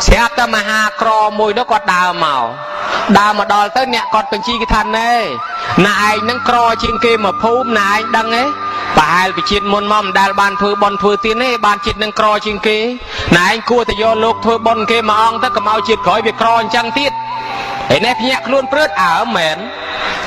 ស្រាប់តែមហាក្រមួយនោះគាត់ដើរមកដើរមកដល់ទៅអ្នកគាត់បញ្ជីគេថាណែណាឯងនឹងក្រជាងគេមកភូមិណាឯងដឹងទេប្រហែលពីជាតិមុនមកមិនដែលបានធ្វើបុណ្យធ្វើទានទេបានជាតិនឹងក្រជាងគេណាឯងគួរតែយកលោកធ្វើបុណ្យគេមួយអង្គទៅកុំឲ្យជាតិក្រោយវាក្រអញ្ចឹងទៀតឯនេះភ្ញាក់ខ្លួនព្រឺតអើមែន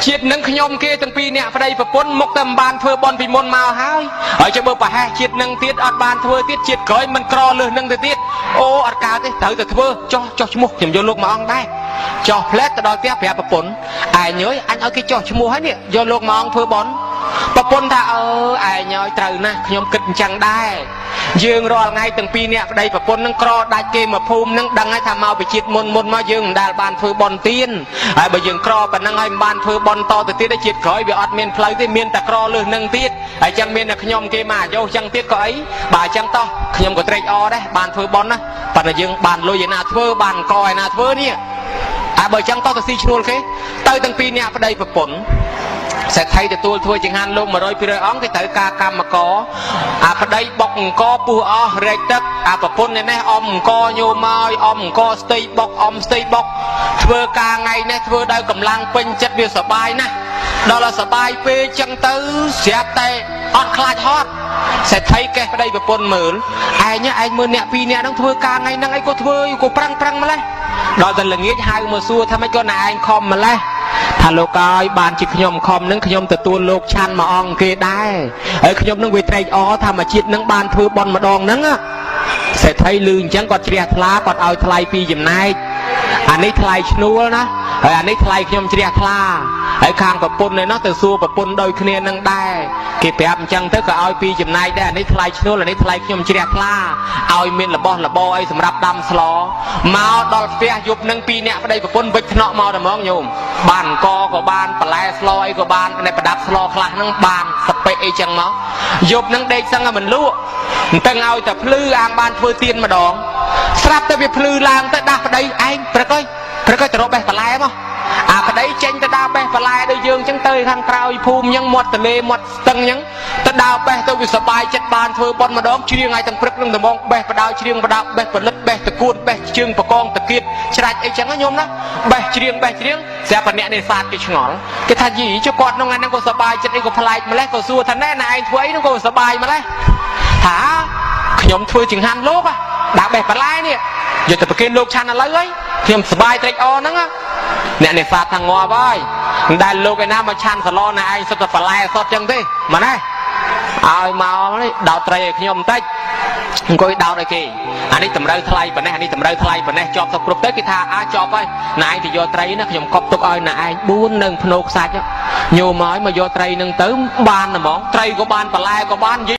ជាតិនឹងខ្ញុំគេទាំងពីរអ្នកប្តីប្រពន្ធមុខតែមិនបានធ្វើបុណ្យពីមុនមកហើយហើយចុះបើប្រហែសជាតិនឹងទៀតអត់បានធ្វើទៀតជាតិក្រោយមិនក្រលើសនឹងទៅទៀតអូអត់កើតទេត្រូវតែធ្វើចោះចោះឈ្មោះខ្ញុំយកលោកមួយអង្គដែរចោះផ្លែតទៅដល់ផ្ទះប្រាប់ប្រពន្ធឯងអើយអញឲ្យគេចោះឈ្មោះហើយនេះយកលោកមួយអង្គធ្វើបុណ្យប្រពន្ធថាអើឯងអើយត្រូវណាស់ខ្ញុំគិតអញ្ចឹងដែរយើងរាល់ថ្ងៃទាំងពីរអ្នកប្តីប្រពន្ធនឹងក្រដាច់គេមកភូមិនឹងដឹងហើយថាមកពីជាតិមុនមុនមកយើងមិនដែលបានធ្វើបុណ្យទានហើយបើយើងក្រប៉ុណ្ណឹងហើយមិនបានធ្វើបុណ្យតទៅទៀតជាតិក្រោយវាអត់មានផ្លូវទេមានតែក្រលើសនឹងទៀតហើយចឹងមានតែខ្ញុំគេមកអាយុចឹងទៀតក៏អីបើអញ្ចឹងតោះខ្ញុំក៏ត្រេកអរដែរបានធ្វើបុណ្យណាប៉ុន្តែយើងបានលុយឯណាធ្វើបានកឯណាធ្វើនេះអាបើចឹងតោះទៅស៊ីឈ្នួលគេទៅទាំងពីរអ្នកប្តីប្រពន្ធសេដ្ឋីទទួលធ្វើចង្ហាន់លោក100 200អង្គគេត្រូវការកម្មករអាប្តីបុកអង្គពុះអស់រែកទឹកអាប្រពន្ធនេះអមអង្គញោមមកអមអង្គស្ទៃបុកអមស្ទៃបុកធ្វើការថ្ងៃនេះធ្វើដោយកម្លាំងពេញចិត្តវាសបាយណាស់ដល់ឲ្យសបាយពេកចឹងទៅស្រាប់តែអត់ខ្លាចហត់សេដ្ឋីកេះប្តីប្រពន្ធមើលឯងឯងមើលអ្នកពីរអ្នកហ្នឹងធ្វើការថ្ងៃហ្នឹងអីក៏ធ្វើក៏ប្រឹងប្រឹងម្លេះដល់តែល្ងាចហៅមកសួរថាម៉េចក៏ណែឯងខំម្លេះថាលោកអើយបានជាខ្ញុំខំនឹងខ្ញុំទទួលលោកឆាន់មួយអង្គគេដែរហើយខ្ញុំនឹងវាត្រេកអរថាមួយជាតិនឹងបានធ្វើបុណ្យម្ដងហ្នឹងសេដ្ឋីលឺអញ្ចឹងគាត់ជ្រះថ្លាគាត់ឲ្យថ្លៃពីរចំណែកអានេះថ្លៃឈ្នួលណាហើយអានេះថ្លៃខ្ញុំជ្រះថ្លាហើយខាងប្រពន្ធឯនោះទៅសួរប្រពន្ធដូចគ្នានឹងដែរគេប្រាប់អញ្ចឹងទៅក៏ឲ្យពីរចំណែកដែរអានេះថ្លៃឈ្នួលអានេះថ្លៃខ្ញុំជ្រះថ្លាឲ្យមានរបស់របរអីសម្រាប់ដាំស្លមកដល់ផ្ទះយប់នឹងពីរអ្នកប្តីប្រពន្ធវិចថ្នាក់មកតែហ្មងញោមបានកក៏បានបន្លែស្លអីក៏បានในប្រដាប់ស្លខ្លះហ្នឹងបានសពិអីចឹងមកយប់នឹងដេកសឹងឲ្យមិនលក់អន្ទឹងឲ្យតែភ្លឺអាងបានធ្វើទៀនម្ដងស្រាប់តែវាភ្លឺឡើងទៅដាស់ប្តីឯងព្រឹកអើយព្រឹកអើយទៅរកបេះបន្លែមកអាប្តីចេញទៅដើរបេះបន្លែដូចយើងចឹងទៅខាងក្រោយភូមិចឹងមាត់ទលេមាត់ស្ទឹងចឹងទៅដើរបេះទៅវាសបាយចិត្តបានធ្វើបុណ្យម្ដងច្រៀងឲ្យទាំងព្រឹកនឹងត្មងបេះបដៅច្រៀងបដៅបេះផលិតបេះតកួនបេះជើងបកងតគៀតច្រាច់អីចឹងណាញោមណាបេះច្រៀងបេះច្រៀងស្រាប់តែអ្នកនេសាទគេឆ្ងល់គេថាយីចុះគាត់ក្នុងថ្ងៃហ្នឹងក៏សបាយចិត្តអីក៏ប្លែកម្លេះក៏សួរថាណែណែឯងធ្វើអីហ្នឹងក៏សបាយម្លេះថាខ្ញុំធ្វើចង្ហាន់លោកដើរបេះបន្លែនេះយកទៅប្រគេនលោកឆាន់ឥឡូវហើយខ្ញុំសបាយត្រេកអរហ្នឹងអ្នកនេសាទថាងាប់ហើយមិនដែលលោកឯណាមកឆាន់សឡណាឯងសុទ្ធតែបន្លែសុទ្ធចឹងទេម៉េចណាឲ្យមកនេះដោតត្រីឲ្យខ្ញុំបន្តិចអង្គុយដោតឲ្យគេអានេះតម្រូវថ្លៃប៉ុណ្ណេះអានេះតម្រូវថ្លៃប៉ុណ្ណេះជាប់ទៅគ្រប់ទៅគេថាអាចប់ហើយណាឯងទៅយកត្រីណាខ្ញុំកប់ទុកឲ្យណាឯង4នឹងភ្នោខ្សាច់ញោមឲ្យមកយកត្រីនឹងទៅបានហ្មងត្រីក៏បានបន្លែក៏បាននិយាយ